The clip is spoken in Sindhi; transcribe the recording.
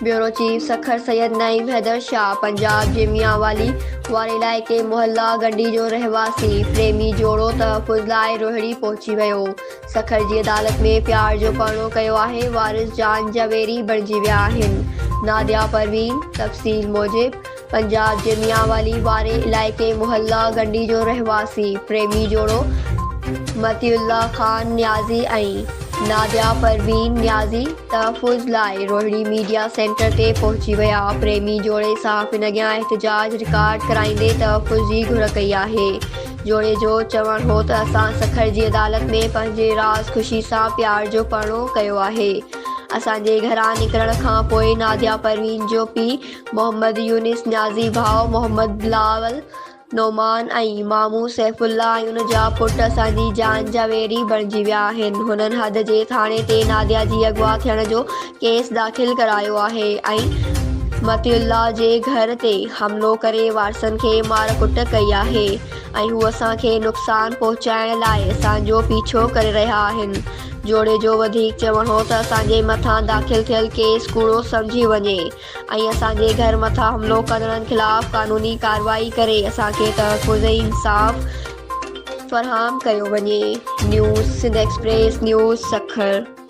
بيورو چيف سکر سيد نعيم حيدر شاهه پنجاب جي ميانوالي واري علائقي محلا گنڊي جو رهواسي پريمي جوڙو تحفظ لاء روهڙي پهچي ويو سکر جي عدالت ۾ پيار جو پرڻو ڪيو آهي وارث جان جا ويري بڻجي ويا آهن ناديا پروين تفصيل موجب پنجاب جي ميانوالي واري علائقي محلا گنڊي جو رهواسي پريمي جوڙو مطيع الله خان نيازي ۽ ناديا پروين نيازي تحفظ لاء روهڙي ميڊيا سينٽر تي پهچي ويا، پريمي جوڙي صحافين اڳيان احتجاج رڪارڊ ڪرائيندي تحفظ جي گهر ڪئي آهي، جوڙي جو چوڻ هو ته اسان سکر جي عدالت ۾ پنهنجي راز خوشي سان پيار جو پرڻو ڪيو آهي، اسان جي گهران نڪرڻ کان پوء ناديا پروين جو پيء محمد يونس نيازي ڀاء محمد بلاول نعمان ۽ مامو سيف الله ۽ ان جا پٽ اسان جي جان جا ويري بڻجي ويا آهن. هنن حد جي ٿاڻي تي ناديا جي اغوا ٿيڻ جو ڪيس داخل ڪرايو آهي ۽ مطيع الله جي گهر تي حملو ڪري وارثن کي مار ڪٽ ڪئي آهي ۽ هو اسان کي نقصان پهچائڻ لاء اسان جو پيڇو ڪري رهيا آهن. جوڙي جو وڌيڪ چوڻ هو ته اسان جي مٿان داخل ٿيل ڪيس ڪوڙو سمجهي وڃي. ۽ اسان جي گهر مٿان حملو ڪندڙن خلاف قانوني ڪارروائي ڪري اسان کي تحفظ ۽ انصاف فراهم ڪيو وڃي. News Sindh express news Sukkur.